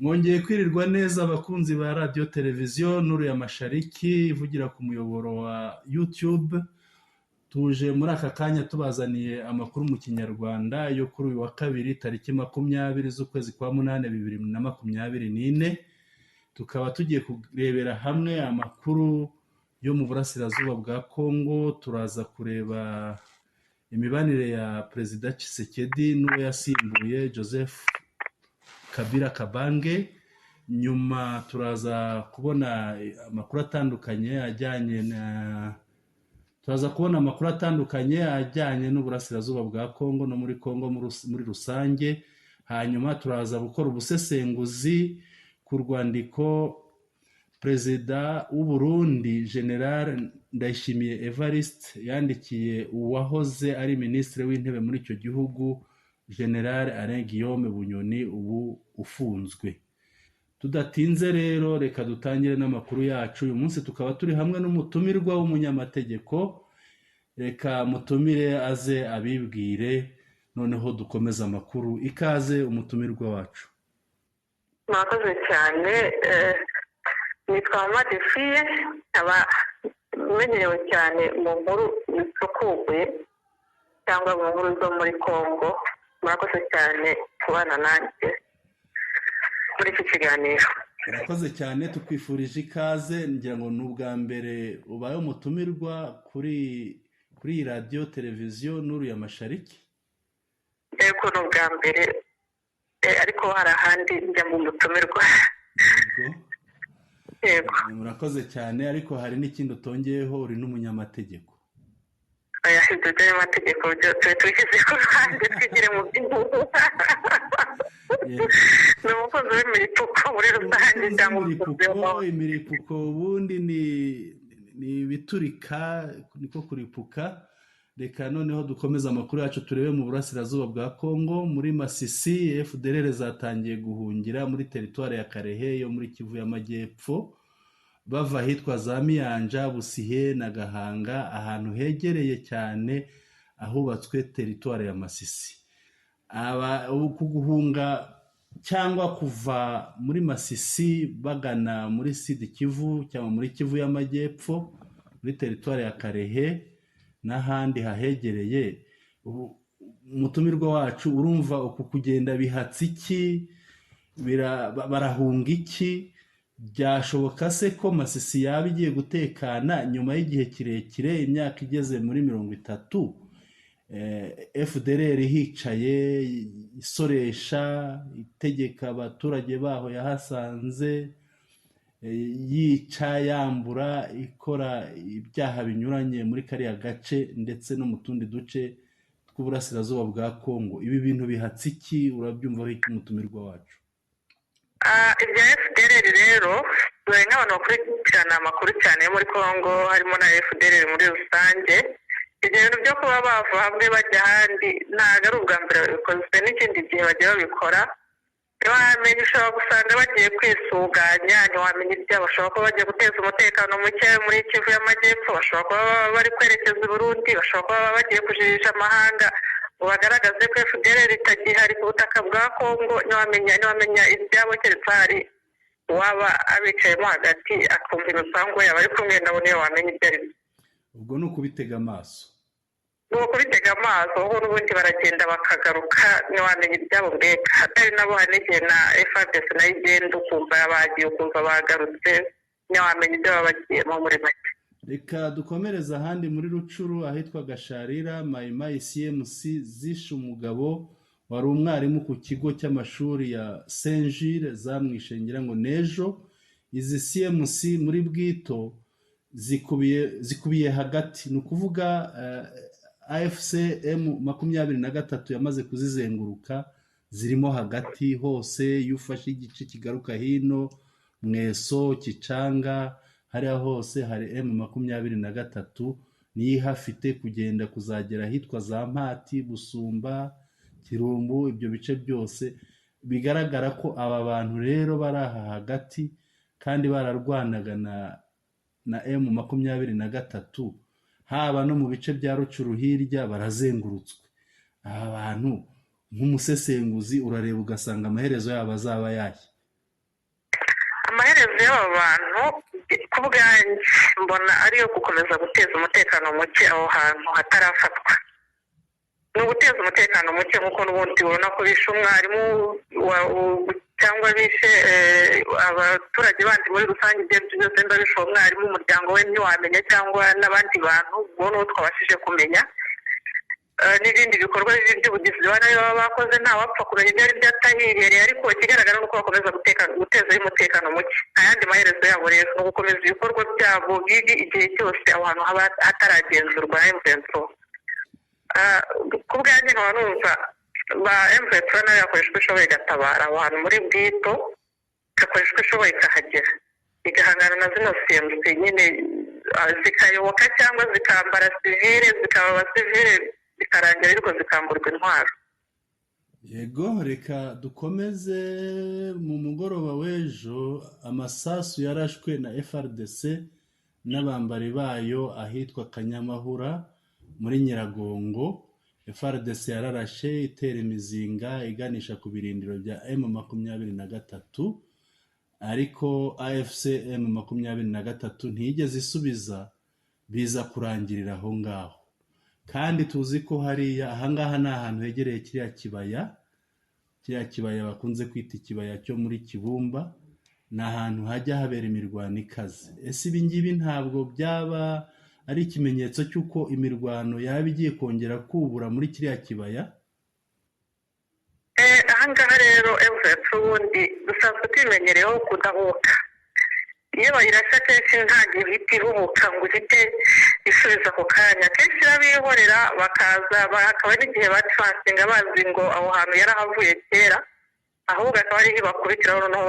Mwongeye kwirirwa neza, abakunzi ba Radiyo Televiziyo Nuru ya Mashariki ivugira ku muyoboro wa YouTube. Tuje muri aka kanya tubazaniye amakuru mu Kinyarwanda yo kuri uyu wa kabiri, tariki 20 z'ukwezi kwa munani, 2024. Tukaba tugiye kurebera hamwe amakuru yo mu burasirazuba bwa Kongo. Turaza kureba imibanire ya Perezida Tshisekedi n'uwo yasimbuye, Joseph Kabila Kabange. Nyuma turaza kubona amakuru atandukanye ajyanye na turaza kubona amakuru atandukanye ajyanye n'uburasirazuba bwa Kongo no muri Kongo muri rusange. Hanyuma turaza gukora ubusesenguzi ku rwandiko Perezida w'u Burundi, General Ndayishimiye Evariste, yandikiye uwahoze ari Minisitiri w'Intebe muri icyo gihugu, General Alain Guillaume Bunyoni, ubu ufunzwe. Tudatinze rero, reka dutangire n'amakuru yacu. Uyu munsi tukaba turi hamwe n'umutumirwa w'umunyamategeko. Reka mutumire aze abibwire, noneho dukomeze amakuru. Ikaze, umutumirwa wacu. Murakoze cyane. Nitwa Mama Defiye, nkaba menyerewe cyane mu nkuru zisukuye cyangwa mu nkuru zo muri Congo. Murakoze cyane kubana nanjye muri iki kiganiro. Urakoze cyane, tukwifurije ikaze. Ngira ngo ni ubwa mbere ubaye umutumirwa kuri iyi Radiyo Televiziyo Nuru ya Mashariki. Yego, ni ubwa mbere, ariko hari ahandi njya mu mutumirwa. Yego. Yego. Murakoze cyane, ariko hari n'ikindi utongeyeho: uri n'umunyamategeko. Oya, ibyo by'amategeko byo tube tubishyize ku ruhande, twigire mu by'inkuru. Ni umukunzi w'imiripuko muri rusange cyangwa umukunzi Imiripuko. Imiripuko ubundi ni ibiturika, niko kuripuka. Reka noneho dukomeze amakuru yacu, turebe mu burasirazuba bwa Kongo. Muri Masisi, FDLR zatangiye guhungira muri teritwari ya Kalehe yo muri Kivu y'Amajyepfo, bava ahitwa za Miyanja, Busihe na Gahanga, ahantu hegereye cyane ahubatswe teritwari ya Masisi. Aba uku guhunga cyangwa kuva muri Masisi bagana muri Sud Kivu cyangwa muri Kivu y'Amajyepfo, muri teritwari ya Kalehe n'ahandi hahegereye, umutumirwa wacu, urumva uku kugenda bihatse iki? Barahunga iki? Byashoboka se ko Masisi yaba igiye gutekana nyuma y'igihe kirekire, imyaka igeze muri 30, FDLR ihicaye, isoresha, itegeka abaturage baho yahasanze, yica, yambura, ikora ibyaha binyuranye muri kariya gace ndetse no mu tundi duce tw'uburasirazuba bwa Kongo? Ibi bintu bihatse iki? Urabyumvaho iki, umutumirwa wacu? Ibya FDLR rero, dore nk'abantu bakurikirana amakuru cyane yo muri Congo, harimo na FDLR muri rusange, ibyo bintu byo kuba bava hamwe bajya ahandi ntabwo ari ubwa mbere babikoze, n'ikindi gihe bagiye babikora. Ntiwamenya, ushobora gusanga bagiye kwisuganya, ntiwamenya ibyabo. Bashobora kuba bagiye guteza umutekano muke muri Kivu y'Amajyepfo, bashobora kuba bari kwerekeza i Burundi, bashobora kuba bagiye kujijisha amahanga ngo bagaragaze ko FDLR itagihari ku butaka bwa Kongo. Ntiwamenya ibyabo, keretse hari uwaba abicayemo hagati akumva imipango yabo ari kumwe nabo, niyo wamenya ibyo ari byo. Ubwo ni ukubitega amaso. Ni ukubitega amaso, kuko n'ubundi baragenda bakagaruka, ntiwamenya ibyabo mbega. Atari nabo, hari n'igihe na FARDC nayo igenda, ukumva bagiye, ukumva bagarutse, ntiwamenya ibyo baba bagiyemo muri make. Reka dukomereze ahandi muri Rutshuru, ahitwa Gasharira. Mayimayi CMC zishe umugabo wari umwarimu ku kigo cy'amashuri ya Saint Gilles, zamwishe ngira ngo n'ejo. Izi CMC muri Bwito zikubiye hagati, ni ukuvuga AFC M23 yamaze kuzizenguruka, zirimo hagati hose. Iyo ufashe igice kigaruka hino, Mweso, Kicanga, hariya hose hari M23, niyo ihafite, kugenda kuzagera ahitwa za Mpati, Busumba, Kirumbu, ibyo bice byose. Bigaragara ko aba bantu rero bari aha hagati kandi bararwanaga na M23, haba no mu bice bya Rutshuru hirya, barazengurutswe. Aba bantu, nk'umusesenguzi, urareba ugasanga amaherezo yabo azaba ayahe? Amaherezo y'aba bantu ku bwanjye mbona ariyo gukomeza guteza umutekano muke aho hantu hatarafatwa. Ni uguteza umutekano muke nk'uko n'ubundi ubona ko bishe umwarimu cyangwa bishe abaturage bandi muri rusange, ibyo aribyo byose niba bishe uwo mwarimu umuryango we ntiwamenya cyangwa n'abandi bantu, ubwo n'uwo twabashije kumenya. N'ibindi bikorwa bibi by'ubugizi bwa nabi baba bakoze ntawapfa kumenya ibyo ari byo atahibereye, ariko ikigaragara ni uko bakomeza gutezayo umutekano muke. Nta yandi maherezo yabo rero ni ugukomeza ibikorwa byabo bibi igihe cyose aho hantu haba hataragenzurwa na M23. Ku bwanjye nkaba numva ba M23 nayo yakoresha uko ishoboye igatabara aho hantu muri Bwito, igakoresha uko ishoboye ikahagera, igahangana na zino CMC nyine, zikayoboka cyangwa zikambara sivile, zikaba abasivile bikarangira ariko zikamburwa intwaro. Yego, reka dukomeze. Mu mugoroba w'ejo amasasu yarashwe na FARDC n'abambari bayo ahitwa Kanyamahura muri Nyiragongo. FARDC yararashe itera imizinga iganisha ku birindiro bya M23, ariko AFC M23 ntiyigeze isubiza, biza kurangirira aho ngaho. Kandi tuzi ko hariya ahangaha ni ahantu hegereye kiriya kibaya, kiriya kibaya bakunze kwita ikibaya cyo muri Kibumba, ni ahantu hajya habera imirwano ikaze. Ese ibi ngibi ntabwo byaba ari ikimenyetso cy'uko imirwano yaba igiye kongera kubura muri kiriya kibaya? Ahangaha rero M23 ubundi dusanzwe tubimenyereyeho kudahuka. Iyo bayirashe akenshi ntabwo ihita ihubuka ngo ihite isubiza ako kanya, akenshi irabihorera bakaza, hakaba n'igihe bacansinga bazi ngo aho hantu yarahavuye kera, ahubwo akaba ariho ibakubitiraho noneho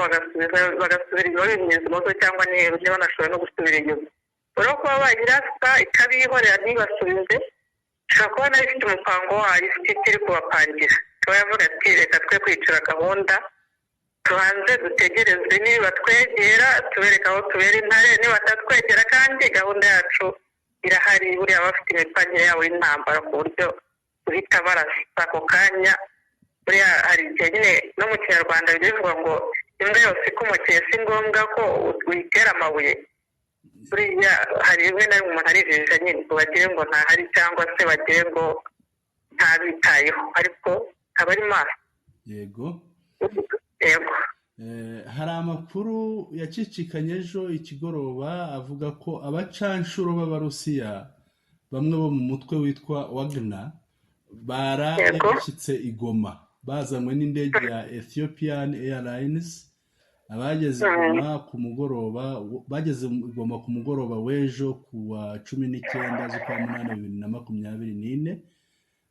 bagasubira inyuma bimyiza imoso cyangwa niba banashoboye no gusubira inyuma. Urabona kuba bayirasa ikabihorera ntibasubize, ishobora kuba nayo ifite umupango wayo, ifite icyo iri kubapangira, ikaba yavuga ati reka twe kwicira gahunda, tubanze dutegereze niba twegera tubereka aho tubera intare, niba batatwegera kandi gahunda yacu irahari. Buriya bafite imipangire yabo y'intambara ku buryo guhita barasa ako kanya. Buriya hari igihe nyine no mu kinyarwanda bijya bivuga ngo imbwa yose ikumokeye si ngombwa ko uyitera amabuye. Buriya hari rimwe na rimwe umuntu arijijisha nyine ngo bagire ngo ntahari cyangwa se bagire ngo ntabitayeho, ariko aba ari maso. Yego. Yego. Hari amakuru yacicikanye ejo ikigoroba avuga ko abacanshuro b'Abarusiya bamwe bo mu mutwe witwa Wagner baraye bashyitse i Goma bazanywe n'indege ya Ethiopian Airlines. Abageze Goma ku mugoroba, bageze Goma ku mugoroba w'ejo ku wa 19 z'ukwa munani 2024,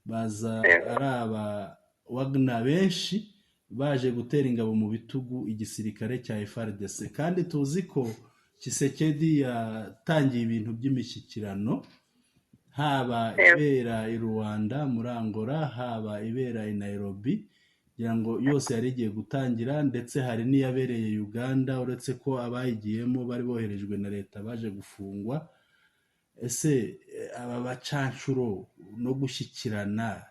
baza ari aba Wagner benshi baje gutera ingabo mu bitugu igisirikare cya FARDC. Kandi tuzi ko Tshisekedi yatangiye ibintu by'imishyikirano, haba ibera i Rwanda muri Angola, haba ibera i Nairobi, kugira ngo yose yari igiye gutangira, ndetse hari n'iyabereye Uganda, uretse ko abayigiyemo bari boherejwe na leta baje gufungwa. Ese aba bacanshuro no gushyikirana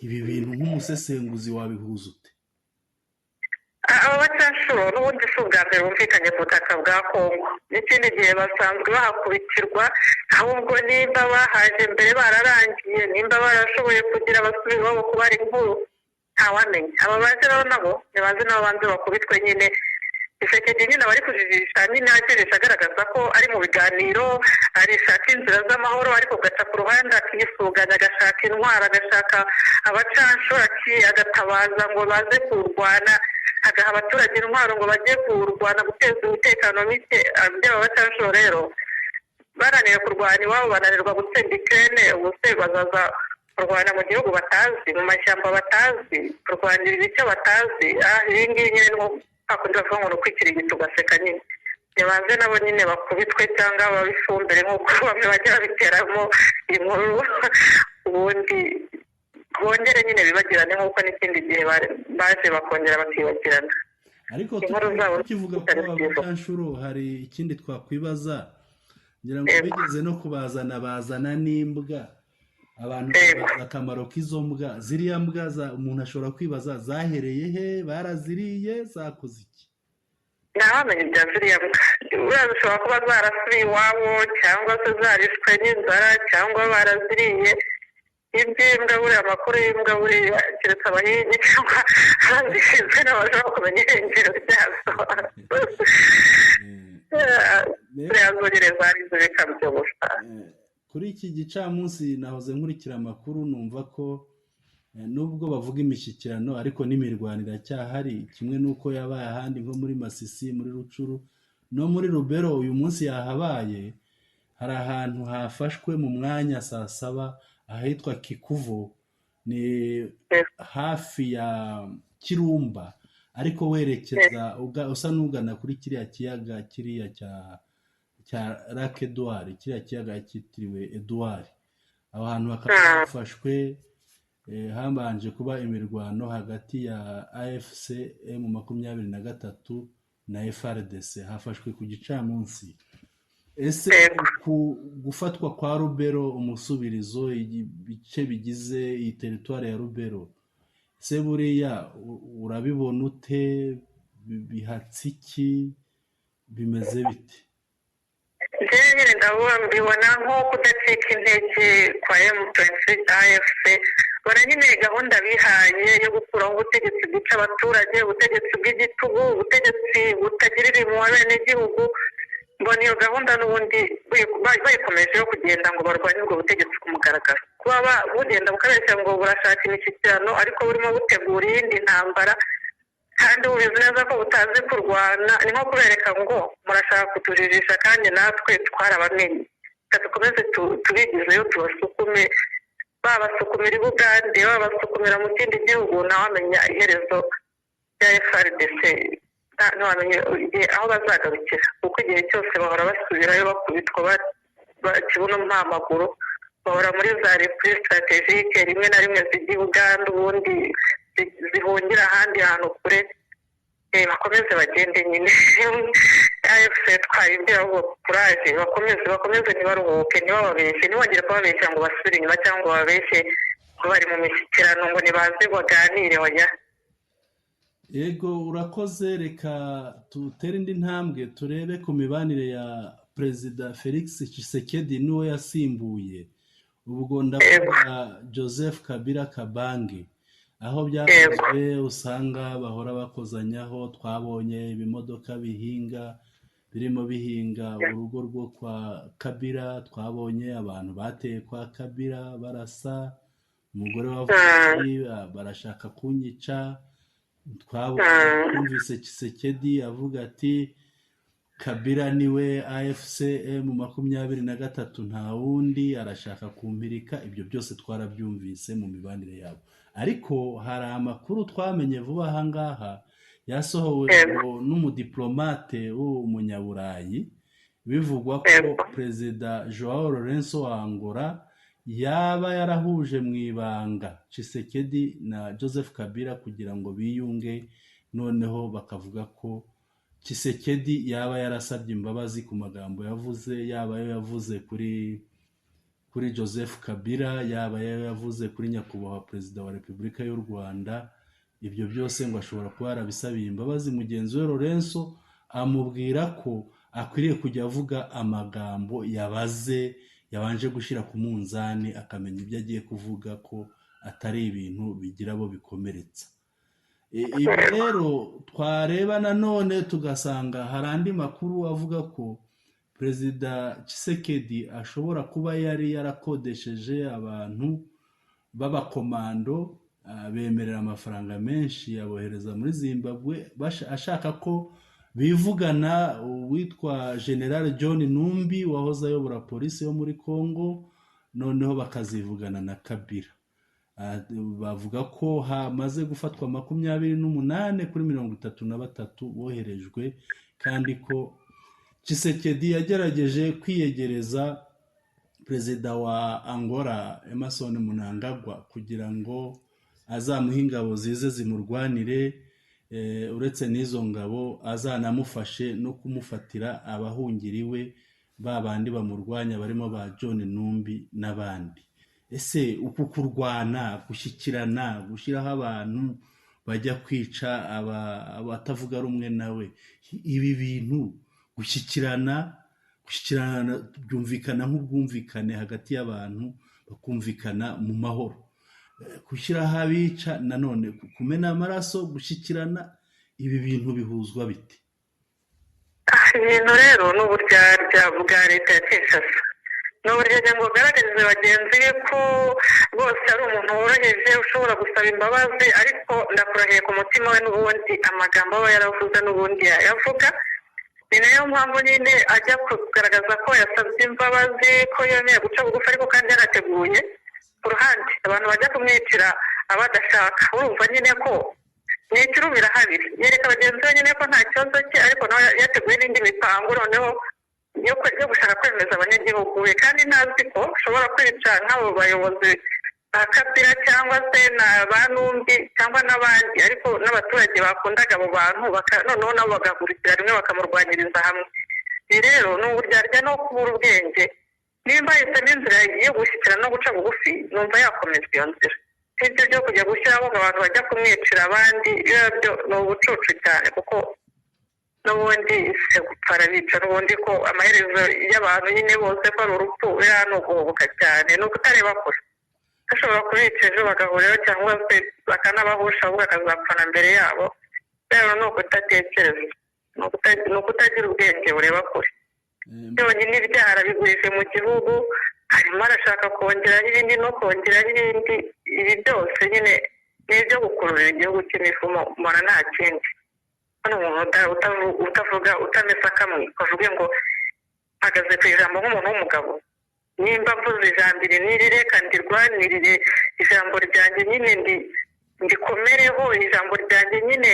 ibi bintu nk'umusesenguzi wabihuza ute? Aba bacanshuro n'ubundi si ubwa mbere bumvikanye ku butaka bwa Kongo, n'ikindi gihe basanzwe bahakubitirwa, ahubwo nimba bahaje mbere bararangiye, nimba barashoboye kugira abasubira iwabo kubara inkuru ntawamenya. Aba baje rero nabo nibaze nabo banze bakubitwe nyine. Tshisekedi nyine aba ari kujijisha nyine, akijisha agaragaza ko ari mu biganiro, arishaka inzira z'amahoro, ariko gaca ku ruhande akisuganya, agashaka intwaro, agashaka abacanshuro, agatabaza ngo baze kurwana, agaha abaturage intwaro ngo bajye kurwana guteza umutekano mike. Byaba abacanshuro rero bananiwe kurwana iwabo, bananirwa gutsinda Ukraine, ubu se bazaza kurwana mu gihugu batazi, mu mashyamba batazi, kurwanirira icyo batazi? Ibi ngibi nyine ni hakundi bavuga ngo ni ukwikirigita ugaseka nyine. Nibanze nabo nyine bakubitwe cyangwa babifumbire nk'uko bamwe bajya babiteramo inkuru, ubundi bongere nyine bibagirane nk'uko n'ikindi gihe baje bakongera bakibagirana. Ariko tukivuga ko abacanshuro hari ikindi twakwibaza, ngira ngo bigeze no kubazana bazana n'imbwa, abantu akamaro k'izo mbwa, ziriya mbwa umuntu ashobora kwibaza zahereye he, baraziriye, zakoze iki? Ntawamenya ibya ziriya mbwa. Buriya zishobora kuba zarasubiye iwabo, cyangwa se zarishwe n'inzara, cyangwa baraziriye. Iby'imbwa buriya, amakuru y'imbwa buriya, keretse abahigi cyangwa abazishinzwe n'abashobora kumenya irengero ryazo. Ziriya zonyine zarize bikabyo gusa. Kuri iki gicamunsi nahoze nkurikira amakuru, numva ko nubwo bavuga imishyikirano ariko n'imirwano iracyahari, kimwe n'uko yabaye ahandi nko muri Masisi, muri Rucuru no muri Rubero. Uyu munsi yahabaye, hari ahantu hafashwe mu mwanya saa saba ahitwa Kikuvo, ni hafi ya Kirumba, ariko werekeza usa n'ugana kuri kiriya kiyaga, kiriya cya Lake Edouard, kiriya kiyaga cyitiriwe Edouard. Aho hantu bakaba hafashwe, habanje kuba imirwano hagati ya AFC M23 na FARDC. Hafashwe ku gicamunsi. Ese ku gufatwa kwa Rubero, umusubirizo, ibice bigize iyi teritwari ya Rubero, ese buriya urabibona ute? Bihatse iki? Bimeze bite? Njyewe nyine ndabona, mbibona nko kudacika intege kwa M23 AFC. Bona nyine gahunda bihaye yo gukuraho ubutegetsi bwica abaturage, ubutegetsi bw'igitugu, ubutegetsi butagirira impuhwe abenegihugu. Mbona iyo gahunda n'ubundi bayikomeje yo kugenda ngo barwanye ubwo butegetsi ku mugaragaro. Kuba bugenda bukabeshya ngo burashaka imishyikirano, ariko burimo butegura iyindi ntambara, kandi bubizi neza ko butazi kurwana, ni nko kubereka ngo murashaka kutujijisha kandi natwe twarabamenye, reka dukomeze tubigizeyo, tubasukume. Babasukumira i Bugande, babasukumira mu kindi gihugu, ntawamenya iherezo rya FARDC, ntiwamenya igihe aho bazagarukira, kuko igihe cyose bahora basubirayo bakubitwa kibuno mpamaguru, bahora muri za repli stratégique, rimwe na rimwe zijya i Bugande, ubundi zihungira ahandi hantu kure. Bakomeze bagende nyine. AFC twayibwira ahubwo courage, bakomeze, bakomeze, ntibaruhuke, ntibababeshye, ntibongere kubabeshya ngo basubire inyuma, cyangwa bababeshye ngo bari mu mishyikirano, ngo nibaze baganire. Oya. Yego, urakoze. Reka tutere indi ntambwe, turebe ku mibanire ya Perezida Felix Tshisekedi n'uwo yasimbuye, ubwo ndavuga Joseph Kabila Kabange, aho byavuzwe usanga bahora bakozanyaho. Twabonye ibimodoka bihinga birimo bihinga urugo rwo kwa Kabila, twabonye abantu bateye kwa Kabila barasa umugore wavuze ati barashaka kunyica, twabonye, twumvise Tshisekedi avuga ati Kabila niwe AFC M23, nta wundi, arashaka kumpirika. Ibyo byose twarabyumvise mu mibanire yabo, ariko hari amakuru twamenye vuba aha ngaha yasohowe n'umudiplomate w'umunyaburayi, bivugwa ko Perezida Joao Lourenço wa Angola yaba yarahuje mu ibanga Tshisekedi na Joseph Kabila kugira ngo biyunge, noneho bakavuga ko Tshisekedi yaba yarasabye imbabazi ku magambo yavuze, yaba ayo yavuze kuri Joseph Kabila, yaba ayo yavuze kuri nyakubahwa Perezida wa Repubulika y'u Rwanda. Ibyo byose ngo ashobora kuba yarabisabiye imbabazi mugenzi we Lourenço, amubwira ko akwiriye kujya avuga amagambo yabaze, yabanje gushyira ku munzani, akamenya ibyo agiye kuvuga, ko atari ibintu bigira abo bikomeretsa. Ibi rero twareba nanone tugasanga hari andi makuru avuga ko Perezida Tshisekedi ashobora kuba yari yarakodesheje abantu b'abakomando, bemerera amafaranga menshi, abohereza muri Zimbabwe ashaka ko bivugana uwitwa General John Numbi wahoze ayobora polisi yo muri Congo, noneho bakazivugana na Kabila. Bavuga ko hamaze gufatwa 28 kuri 33 boherejwe, kandi ko Tshisekedi yagerageje kwiyegereza Perezida wa Angola Emmerson Mnangagwa kugira ngo azamuhe ingabo zize zimurwanire, uretse n'izo ngabo azanamufashe no kumufatira abahungira iwe, ba bandi bamurwanya barimo ba John Numbi n'abandi. Ese uku kurwana, gushyikirana, gushyiraho abantu bajya kwica abatavuga rumwe nawe. Ibi bintu gushyikirana byumvikana nk'ubwumvikane hagati y'abantu, bakumvikana mu mahoro. Gushyiraho abica nanone kumena amaraso, gushyikirana, ibi bintu bihuzwa bite? Ibintu rero ni uburyarya bwa leta ya Kinshasa, ni uburyarya ngo bugaragarize bagenzi be ko rwose ari umuntu woroheje ushobora gusaba imbabazi, ariko ndakurahiye ku mutima we n'ubundi amagambo aba yaravuze n'ubundi yayavuga. Ni nayo mpamvu nyine ajya kugaragaza ko yasabye imbabazi, ko yemeye guca bugufi, ariko kandi yarateguye ku ruhande abantu bajya kumwicira abadashaka. Urumva nyine ko ni ikirumira habiri, yereka bagenzi be nyine ko nta kibazo cye, ariko nawe yateguye n'indi mipango noneho yo gushaka kwemeza abanyagihugu be, kandi ntazi ko ushobora kwica nk'abo bayobozi ba Kabila cyangwa se na ba Numbi cyangwa n'abandi, ariko n'abaturage bakundaga abo bantu noneho nabo bagahurikira rimwe bakamurwanyiriza hamwe. Ibi rero ni uburyarya no kubura ubwenge. Nimba yahisemo inzira yo gushyikira no guca bugufi, numva yakomeza iyo nzira. Ibyo byo kujya gushyiraho ngo abantu bajya kumwicira abandi, byo ni ubucucu cyane, kuko n'ubundi se gupfa arabica, n'ubundi ko amaherezo y'abantu nyine bose ko ari urupfu, biriya ni uguhubuka cyane, ni ukutareba kure. Bashobora kubica ejo bagahuriraho cyangwa se bakanabahusha, ahubwo akazapfana mbere yabo. Rero ni ukudatekereza, ni ukutagira ubwenge bureba kure. Byonyine ibyaha arabigurije mu gihugu, harimo arashaka kongeraho ibindi no kongeraho ibindi. Ibi byose nyine ni ibyo gukururira igihugu cy'imivumo, mbona nta kindi. Hano umuntu utavuga utamesa kamwe avuge ngo mpagaze ku ijambo nk'umuntu w'umugabo, nimba mvuze ijambo iri n'iri reka ndirwanirire ijambo ryanjye nyine ndikomereho, ijambo ryanjye nyine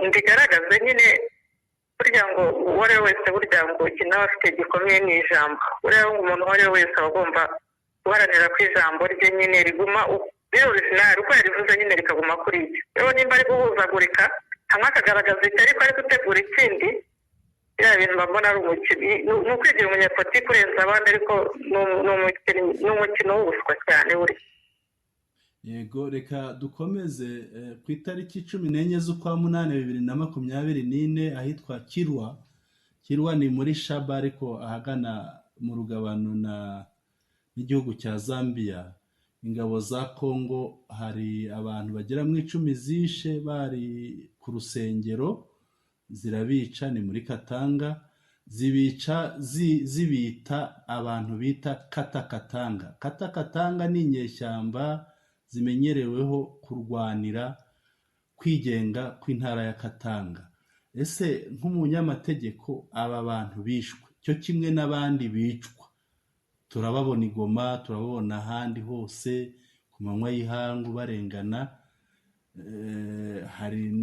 ndigaragaze nyine. Burya ngo uwo ari we wese, burya ngo ikintu aba afite gikomeye ni ijambo. Buriya ngo umuntu uwo ari we wese aba agomba guharanira ko ijambo rye nyine riguma riri original, uko yarivuze nyine rikaguma kuri ibyo. Rero nimba ari guhuzagurika hamwe akagaragaza icyo ariko ari gutegura ikindi, biriya bintu mbona ari umukino, ni ukwigira umunyapolitiki urenze abandi, ariko ni umukino w'ubuswa cyane buri. Yego, reka dukomeze. Ku itariki 14 z'ukwa 8 2024 ahitwa Kirwa. Kirwa ni muri Shaba, ariko ahagana mu rugabano n'igihugu cya Zambia. Ingabo za Kongo hari abantu bagera mu 10 zishe bari ku rusengero, zirabica. Ni muri Katanga, zibica zibita abantu bita Katakatanga. Katakatanga ni inyeshyamba zimenyereweho kurwanira kwigenga kw'intara ya Katanga. Ese nk'umunyamategeko, aba bantu bishwe cyo kimwe n'abandi bicwa, turababona i Goma, turababona ahandi hose ku manywa y'ihangu barengana, hari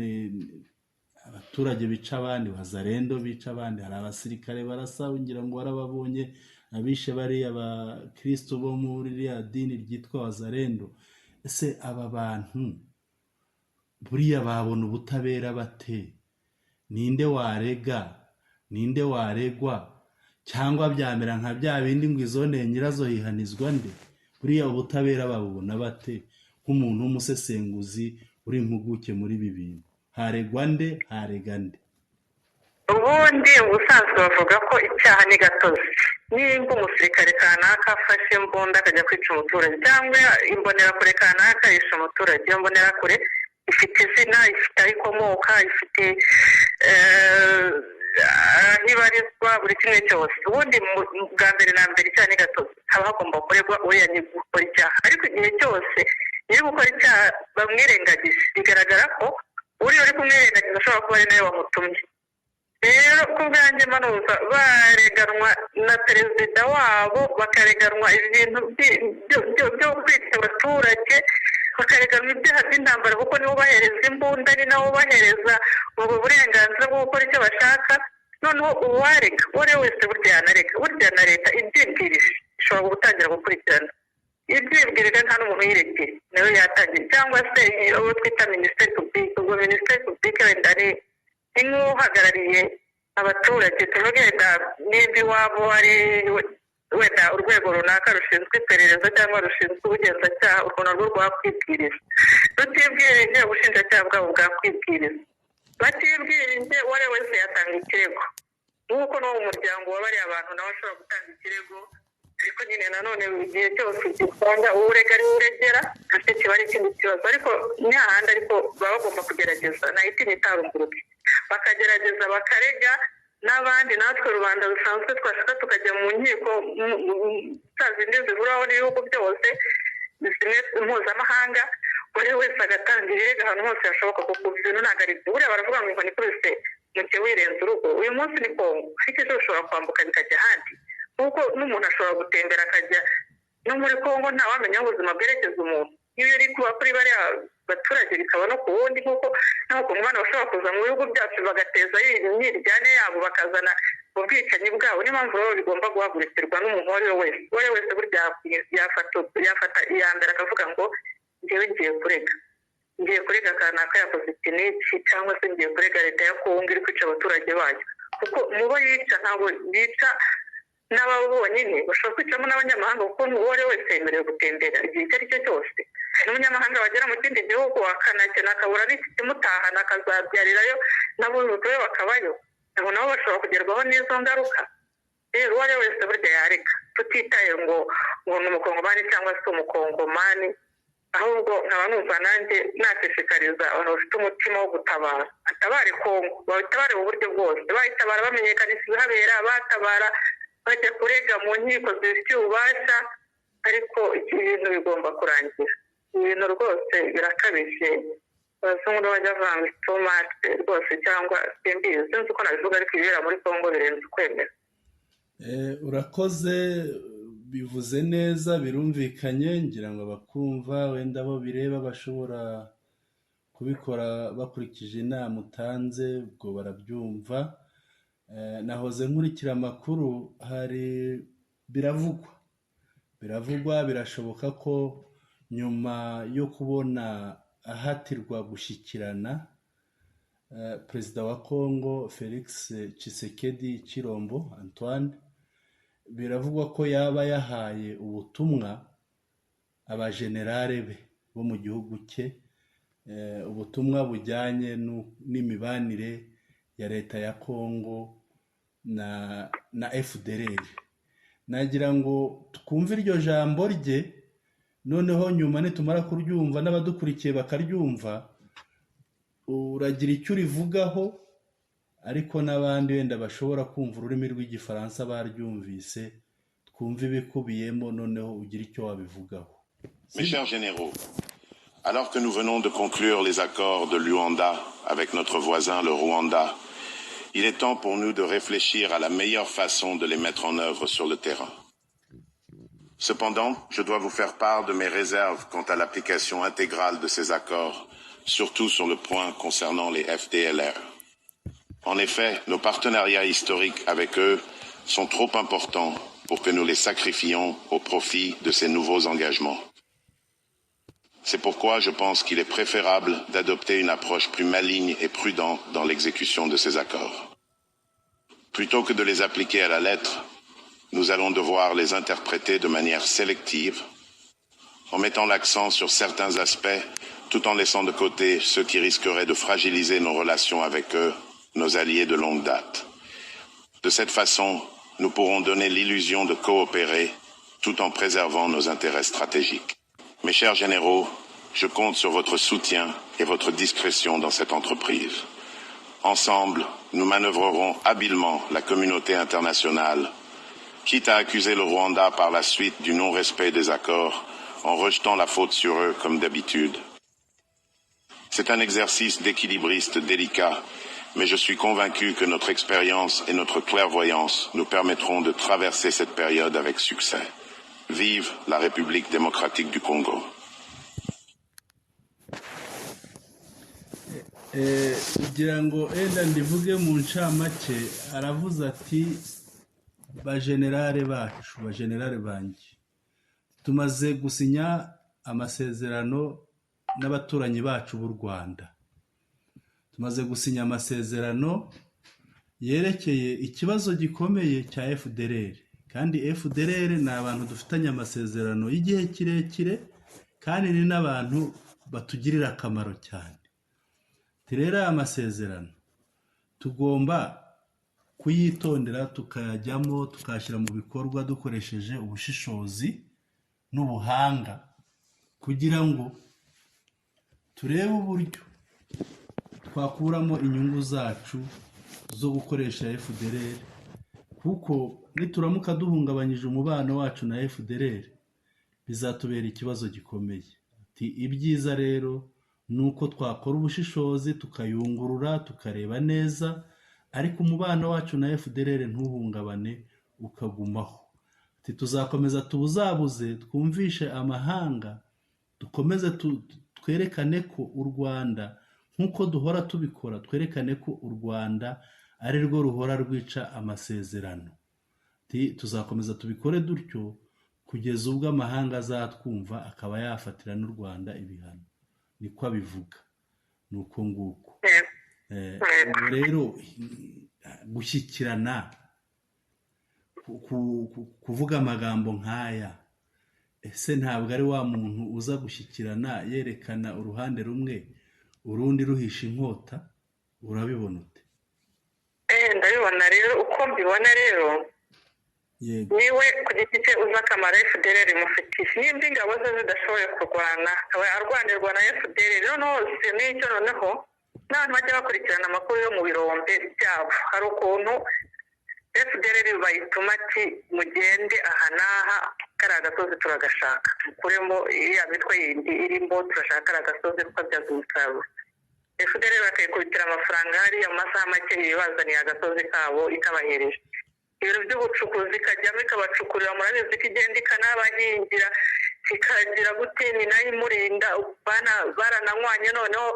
abaturage bica abandi, bazarendo bica abandi, hari abasirikare barasa, ngira ngo warababonye abishe bariya abakristo bo muri ririya dini ryitwa Wazarendo. Ese aba bantu buriya babona ubutabera bate? Ninde warega? Ninde waregwa? Cyangwa byamera nka bya bindi ngo izone nyirazo hihanizwa nde? Buriya ubutabera babubona bate? Nk'umuntu w'umusesenguzi uri impuguke muri ibi bintu, haregwa nde? Harega nde? Ubundi ubusanzwe bavuga ko icyaha ni gatozi. Nimba umusirikare kanaka afashe imbunda akajya kwica umuturage, cyangwa imbonerakure kanaka yishe umuturage, iyo mbonerakure ifite izina, ifite aho ikomoka, ifite aho ibarizwa, buri kimwe cyose. Ubundi bwa mbere na mbere icyaha ni gatozi, haba hagomba gukorerwa uriya ni gukora icyaha. Ariko igihe cyose nyiri gukora icyaha bamwirengagije, bigaragara ko uriya uri kumwirengagiza ashobora kuba ari nawe wamutumye. Rero ku bwanjye manuza bareganwa na perezida wabo, bakareganwa ibintu byo kwica abaturage, bakareganwa ibyaha by'intambara, kuko nibo bahereza imbunda, ni nabo bahereza ubwo burenganzira bwo gukora icyo bashaka. Noneho uwarega uwo ari we wese, burya yanarega, burya na leta ibyibwirije ishobora gutangira gukurikirana ibyibwirije, nta n'umuntu uyiregeye nawe yatangira, cyangwa se uwo twita minisiteri publique. Ubwo minisiteri publique wenda ari nk'uhagarariye abaturage, tuvuge wenda niba iwabo ari Wenda urwego runaka rushinzwe iperereza cyangwa rushinzwe ubugenzacyaha, urwo narwo rwakwibwiriza. Rutibwirije, ubushinjacyaha bwabo bwakwibwiriza. Batibwirije, uwo ari we wese yatanga ikirego, nk'uko no mu muryango wa bariya bantu nawe ashobora gutanga ikirego. Ariko nyine nanone igihe cyose usanga uwo urega ari we uregera, ntacyo kiba ari ikindi kibazo. Ariko ni hahandi, ariko baba bagomba kugerageza nahita itarunguruke, bakagerageza bakarega n'abandi. Natwe rubanda rusanzwe twashaka tukajya mu nkiko za zindi zihuraho n'ibihugu byose, zimwe mpuzamahanga, buri wese agatanga ibirego ahantu hose hashoboka, kuko ibintu ntabwo ari byo. Buriya baravuga ngo inkoni ikubise muke wirenza urugo. Uyu munsi ni Kongo, ariko ejo bishobora kwambuka bikajya ahandi, kuko n'umuntu ashobora gutembera akajya no muri Kongo, ntawamenya aho ubuzima bwerekeza umuntu. Iyo uri kuba kuri bariya baturage bikaba no ku wundi, kuko n'abakongomani bashobora kuza mu bihugu byacu bagateza imyiryane yabo, bakazana ubwicanyi bwabo. Niyo mpamvu rero bigomba guhagurukirwa n'umuntu uwo ari we wese. Uwo ari we wese burya yafata iya mbere akavuga ngo ngewe ngiye kurega, ngiye kurega kanaka yakoze iki n'iki, cyangwa se ngiye kurega leta ya Kongo iri kwica abaturage bayo. Kuko mu bo yica ntabwo yica n'ababo bonyine, bashobora kwicamo n'abanyamahanga, kuko uwo ari we wese yemerewe gutembera igihe icyo ari cyo cyose. Hari n'umunyamahanga wagera mu kindi gihugu akanakena, akabura n'ikimutahana, akazabyarirayo n'abuzukuru be bakabayo, abo nabo bashobora kugerwaho n'izo ngaruka. Rero uwo ari we wese burya yareka, tutitaye ngo ni umukongomani cyangwa se umukongomani. Ahubwo nkaba numva nanjye nashishikariza abantu bafite umutima wo gutabara, atabare Kongo, batabare mu buryo bwose, bayitabara bamenyekanisha ibihabera, batabara bajya kurega mu nkiko zibifitiye ububasha. Ariko ibintu bigomba kurangira. Ibintu rwose birakabije. Abazungu bajya bavanga itomate rwose, cyangwa simbizi, sinzi uko nabivuga, ariko ibibera muri Kongo birenze ukwemera. Urakoze, bivuze neza, birumvikanye. Ngira ngo abakumva wenda bo bireba bashobora kubikora bakurikije inama utanze, ubwo barabyumva. Nahoze nkurikira amakuru, hari biravugwa, birashoboka ko nyuma yo kubona ahatirwa gushyikirana, Perezida wa Congo Felix Tshisekedi Chilombo Antoine, biravugwa ko yaba yahaye ubutumwa abajenerale be bo mu gihugu cye, ubutumwa bujyanye n'imibanire ya leta ya Congo na FDLR. Nagira ngo twumve iryo jambo rye, noneho nyuma nitumara kuryumva n'abadukurikiye bakaryumva, uragira icyo urivugaho. Ariko n'abandi wenda bashobora kumva ururimi rw'Igifaransa baryumvise, twumve ibikubiyemo, noneho ugira icyo wabivugaho. Mes chers généraux, alors que nous venons de conclure les accords de Luanda avec notre voisin le Rwanda, il est temps pour nous de réfléchir à la meilleure façon de les mettre en œuvre sur le terrain. Cependant, je dois vous faire part de mes réserves quant à l'application intégrale de ces accords, surtout sur le point concernant les FDLR. En effet, nos partenariats historiques avec eux sont trop importants pour que nous les sacrifions au profit de ces nouveaux engagements. C'est pourquoi je pense qu'il est préférable d'adopter une approche plus maligne et prudente dans l'exécution de ces accords. Plutôt que de les appliquer à la lettre, nous allons devoir les interpréter de manière sélective, en mettant l'accent sur certains aspects, tout en laissant de côté ceux qui risqueraient de fragiliser nos relations avec eux, nos alliés de longue date. De cette façon, nous pourrons donner l'illusion de coopérer tout en préservant nos intérêts stratégiques. Mes chers généraux, je compte sur votre soutien et votre discrétion dans cette entreprise. Ensemble, nous manœuvrerons habilement la communauté internationale, quitte à accuser le Rwanda par la suite du non-respect des accords, en rejetant la faute sur eux comme d'habitude. C'est un exercice d'équilibriste délicat, mais je suis convaincu que notre expérience et notre clairvoyance nous permettront de traverser cette période avec succès. Vive la République démocratique du Congo. Kugira ngo enda ndivuge mu ncamake, aravuze ati: "Bajenerale bacu, bajenerale banjye, tumaze gusinya amasezerano n'abaturanyi bacu b'u Rwanda, tumaze gusinya amasezerano yerekeye ikibazo gikomeye cya FDLR." Kandi FDLR ni abantu dufitanye amasezerano y'igihe kirekire, kandi ni n'abantu batugirira akamaro cyane. Ati rero aya masezerano tugomba kuyitondera, tukayajyamo, tukayashyira mu bikorwa dukoresheje ubushishozi n'ubuhanga, kugira ngo turebe uburyo twakuramo inyungu zacu zo gukoresha FDLR, kuko nituramuka duhungabanyije umubano wacu na FDLR bizatubera ikibazo gikomeye. Ati ibyiza rero ni uko twakora ubushishozi, tukayungurura, tukareba neza, ariko umubano wacu na FDLR ntuhungabane, ukagumaho. Ati tuzakomeza tubuzabuze, twumvishe amahanga, dukomeze twerekane ko u Rwanda, nk'uko duhora tubikora, twerekane ko u Rwanda ari rwo ruhora rwica amasezerano. Ati tuzakomeza tubikore dutyo kugeza ubwo amahanga azatwumva akaba yafatira n'u Rwanda ibihano. Niko abivuga, ni uko nguko. Ubu rero gushyikirana, kuvuga amagambo nk'aya, ese ntabwo ari wa muntu uza gushyikirana yerekana uruhande rumwe urundi ruhisha inkota? Urabibona ute? Ndabibona rero, uko mbibona rero, Yego. Niwe ku giti cye uzi akamaro FDLR imufitiye. Nimba ingabo ze zidashoboye kurwana, akaba arwanirwa na FDLR, noneho si n'icyo, noneho n'abantu bajya bakurikirana amakuru yo mu birombe byabo, hari ukuntu FDLR bayituma ati mugende aha n'aha, kariya gasozi turagashaka, mukuremo iriya mitwe yindi irimo, turashaka kariya gasozi tukabyaza umusaruro. FDLR bakayikubitira amafaranga hariya, mu masaha make ibibazaniye agasozi kabo ikabahereje. Ibintu by'ubucukuzi ikajyamo ikabacukurira, murabizi ko igenda ikanabahingira, ikagira gute, ni nayo imurinda, barananywanye. Noneho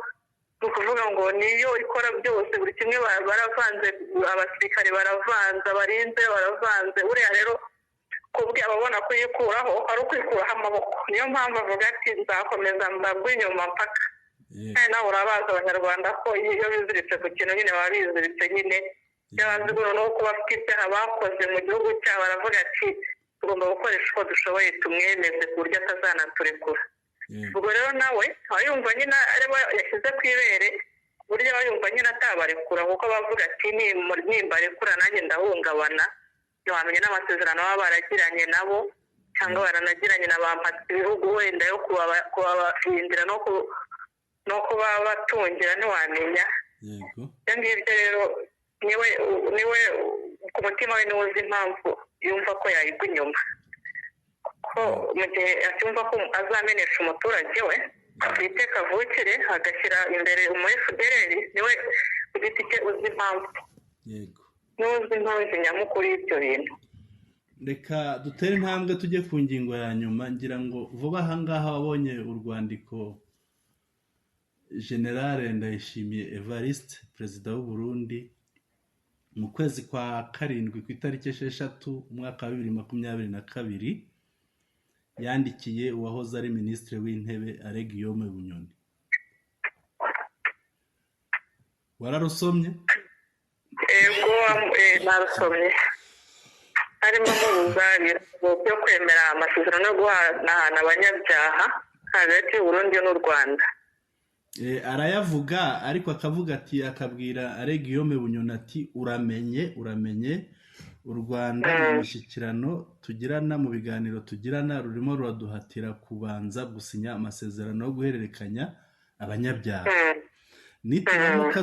ni ukuvuga ngo niyo ikora byose, buri kimwe baravanze, abasirikare baravanze, abarinze baravanze. Uriya rero kubwe ababona kuyikuraho ari ukwikuraho amaboko, niyo mpamvu avuga ati nzakomeza mbagwe inyuma mpaka. Kandi nawe urabazi abanyarwanda ko iyo biziritse ku kintu nyine baba biziritse nyine, yabazi noneho ko bafite ibyaha bakoze mu gihugu cyabo, baravuga ati tugomba gukoresha uko dushoboye tumwemeze ku buryo atazanaturekura. Ubwo rero nawe aba yumva nyine aribo yashyize ku ibere, ku buryo aba yumva nyine atabarekura, kuko bavuga ati nimbarekura nanjye ndahungabana. Ntiwamenya n'amasezerano baba baragiranye nabo, cyangwa baranagiranye na ba ibihugu wenda yo kubahindira no kuba batungira, ntiwamenya. Ibyo ngibyo rero niwe ku mutima we niwe uzi impamvu yumva ko yayigwa inyuma, ko mu gihe acyumva ko azamenesha umuturage we bwite kavukire agashyira imbere umu FDLR, niwe ku giti cye uzi impamvu. Niwe uzi impamvu nyamukuru y'ibyo bintu. Reka dutere intambwe tujye ku ngingo ya nyuma. Ngira ngo vuba aha ngaha wabonye urwandiko Generale Ndayishimiye Evariste, perezida w'u Burundi, mu kwezi kwa 7 ku itariki 6 umwaka wa 2022 yandikiye uwahoze ari minisitiri w'intebe Alain Guillaume Bunyoni. Wararusomye? Yego, narusomye. Harimo mubuza ibirego byo kwemera amasezerano yo guhanahana abanyabyaha hagati y'u Burundi n'u Rwanda. Arayavuga, ariko akavuga ati, akabwira Alain Guillaume Bunyoni ati uramenye, uramenye u Rwanda mu mishyikirano tugirana, mu biganiro tugirana, rurimo ruraduhatira kubanza gusinya amasezerano yo guhererekanya abanyabyaha. Nituramuka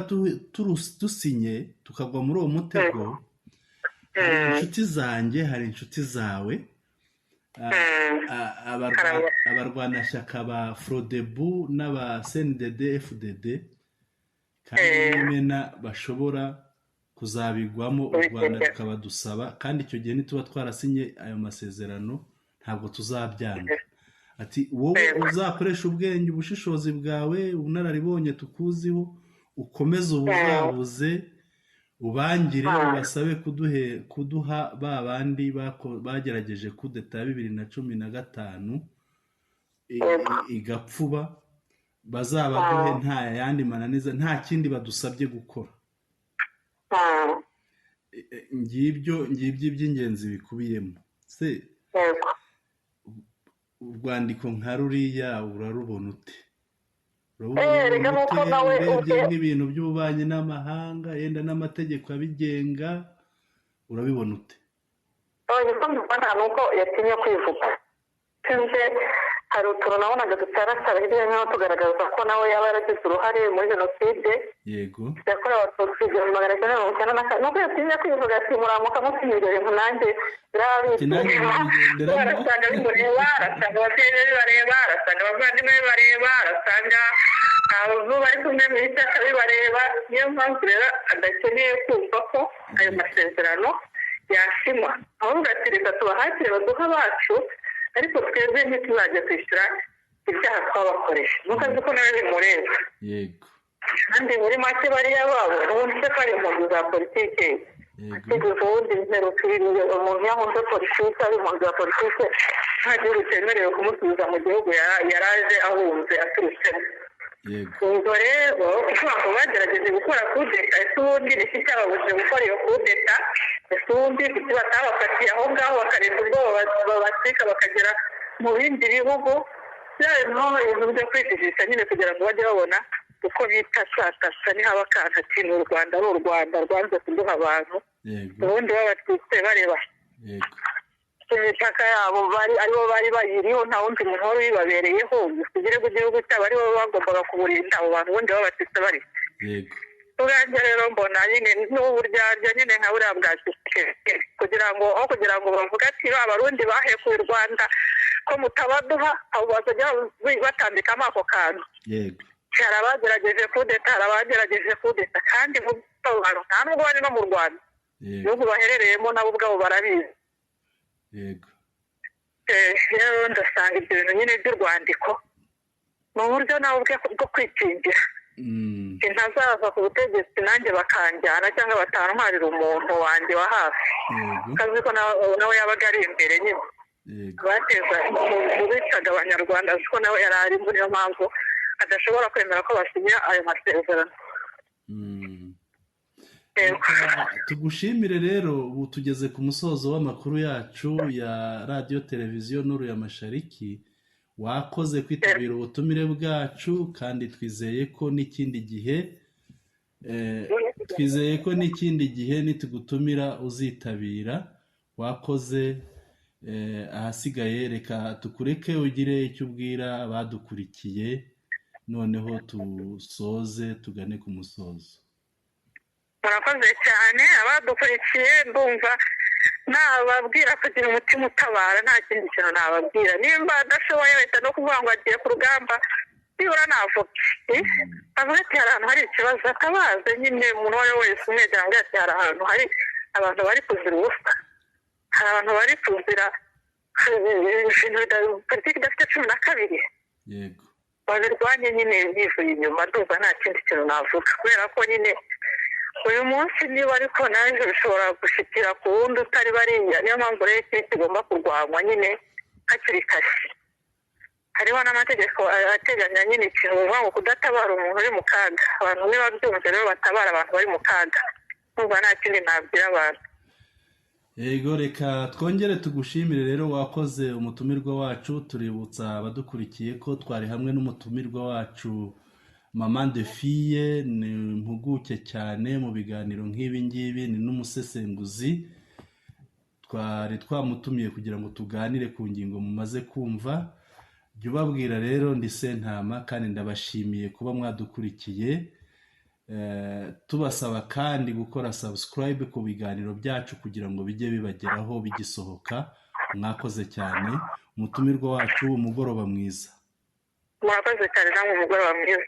dusinye tukagwa muri uwo mutego, hari inshuti zanjye, hari inshuti zawe, abarwanashyaka ba Frodebu n'aba CNDD FDD kandi n'imena bashobora kuzabigwamo, u Rwanda rukabadusaba, kandi icyo gihe nituba twarasinye ayo masezerano ntabwo tuzabyanga. Ati wowe uzakoresha ubwenge, ubushishozi bwawe, ubunararibonye tukuziho, ukomeze ubuzabuze, ubangire, ubasabe kuduha ba bandi bagerageje kudeta ya 2015 igapfuba, bazabaduhe nta yandi mananiza, nta kindi badusabye gukora. Ngibyo ngibyo iby'ingenzi bikubiyemo se. Yego. Urwandiko nka ruriya urarubona ute? Reka Urarubona nuko ute nawe urebye ubwe nk'ibintu by'ububanyi n'amahanga, yenda n'amategeko abigenga, urabibona ute? Uko mbibona ni uko yatinye kwivuga. Sinzi, hari utuntu nabonaga dutaratara hirya no hino tugaragaza ko nawe yaba yaragize uruhare muri jenoside yakorewe Abatutsi 1994. Nuko yatinye kwivuga ati: "Muramuka musinya ibyo bintu, nanjye Ati nanjye birabitirira." nkabigenderamo. Arasanga bimureba, arasanga ababyeyi be bibareba, arasanga abavandimwe be bibareba, arasanga abo bari kumwe mu ishyaka bibareba. Niyo mpamvu rero adakeneye kumva ko ayo masezerano yasinywa, ahubwo ati: "Reka tubahatire baduhe abacu, ariko twebwe ntituzajya kwishyura ibyaha twabakoresha." Nuko azi ko nawe bimureba. Kandi muri make bariya babo ubundi se ko ari impunzi za politike? Ateguza ubundi mperuka umuntu yahunze politike, ari impunzi za politike, nta gihugu cyemerewe kumusubiza mu gihugu yaraje ahunze aturutsemo. Ubwo rero kuvuga ngo bagerageje gukora kudeta, ese ubundi ni iki cyababujije gukora iyo kudeta? Ese ubundi kuki batabafatiye aho ngaho bakarinda ubwoba babacika bakagera mu bindi bihugu? Bya bintu, ibintu byo kwijijisha nyine kugira ngo bajye babona uko bitasatasa nihaba akantu ati: "Ni u Rwanda, ari u Rwanda rwanze kuduha abantu." Ubundi babatwitse bareba imipaka yabo, bari aribo bari bayiriho, nta wundi muntu wari uyibabereyeho. Ubusugire bw'igihugu cyabo aribo bagombaga kuburinda. Abo bantu ubundi babatwitse bari ubwanjye rero mbona nyine n'uburyarya nyine nka buriya bwa Tshisekedi, kugira ngo aho kugira ngo bavuge ati: "Ba Barundi bahekuye u Rwanda ko mutabaduha," abo bazajya batambikamo ako kantu. Hari abagerageje kudeta, hari abagerageje kudeta, kandi mu abo bantu nta nubwo bari no mu Rwanda, ibihugu baherereyemo nabo ubwabo barabizi. Rero ndasanga ibyo bintu nyine by'urwandiko ni uburyo nawe ubwe bwo kwikingira, ntazava ku butegetsi nanjye bakanjyana cyangwa batantwarira umuntu wanjye wa hafi. Kazi ko nawe yabaga ari imbere nyine bateza mu bicaga Abanyarwanda, azi ko nawe yari arimo, niyo mpamvu adashobora kwemera ko basinya ayo masezerano. Yego. Reka tugushimire rero. Ubu tugeze ku musozo w'amakuru yacu ya Radiyo Televiziyo Nuru ya Mashariki. Wakoze kwitabira ubutumire bwacu, kandi twizeye ko n'ikindi gihe twizeye ko n'ikindi gihe nitugutumira uzitabira. Wakoze. Ahasigaye reka tukureke ugire icyo ubwira abadukurikiye, noneho tusoze tugane ku musozo. Murakoze cyane abadukurikiye. Ndumva nababwira kugira umutima utabara, nta kindi kintu nababwira. Nimba adashoboye wenda no kuvuga ngo agiye ku rugamba, nibura navuga, avuga ati: "Hari ahantu hari ikibazo," atabaze nyine umuntu uwo ari we wese umwegera ngo ati: "Hari ahantu hari abantu bari kuzira ubusa, hari abantu bari kuzira ibintu politiki idafite 12." Babirwanye nyine bivuye inyuma. Ndumva nta kindi kintu navuga, kubera ko nyine uyu munsi niba ariko naje bishobora gushikira ku wundi utari bariya. Niyo mpamvu rero iki kigomba kurwanywa nyine hakiri kare. Hariho n'amategeko ateganya nyine ikintu uvuga ngo kudatabara umuntu uri mu kaga. Abantu niba byumve rero, batabara abantu bari mu kaga. Ndumva nta kindi nabwira abantu. Yego, reka twongere tugushimire rero, wakoze umutumirwa wacu. Tuributsa abadukurikiye ko twari hamwe n'umutumirwa wacu Mama de Fille, ni impuguke cyane mu biganiro nk'ibi ngibi, ni n'umusesenguzi. Twari twamutumiye kugira ngo tuganire ku ngingo mumaze kumva. Jya ubabwira rero. Ndi Sentama, kandi ndabashimiye kuba mwadukurikiye. Tubasaba kandi gukora subscribe ku biganiro byacu kugira ngo bijye bibageraho bigisohoka. Mwakoze cyane, umutumirwa wacu, umugoroba mwiza. Murakoze cyane namwe, umugoroba mwiza.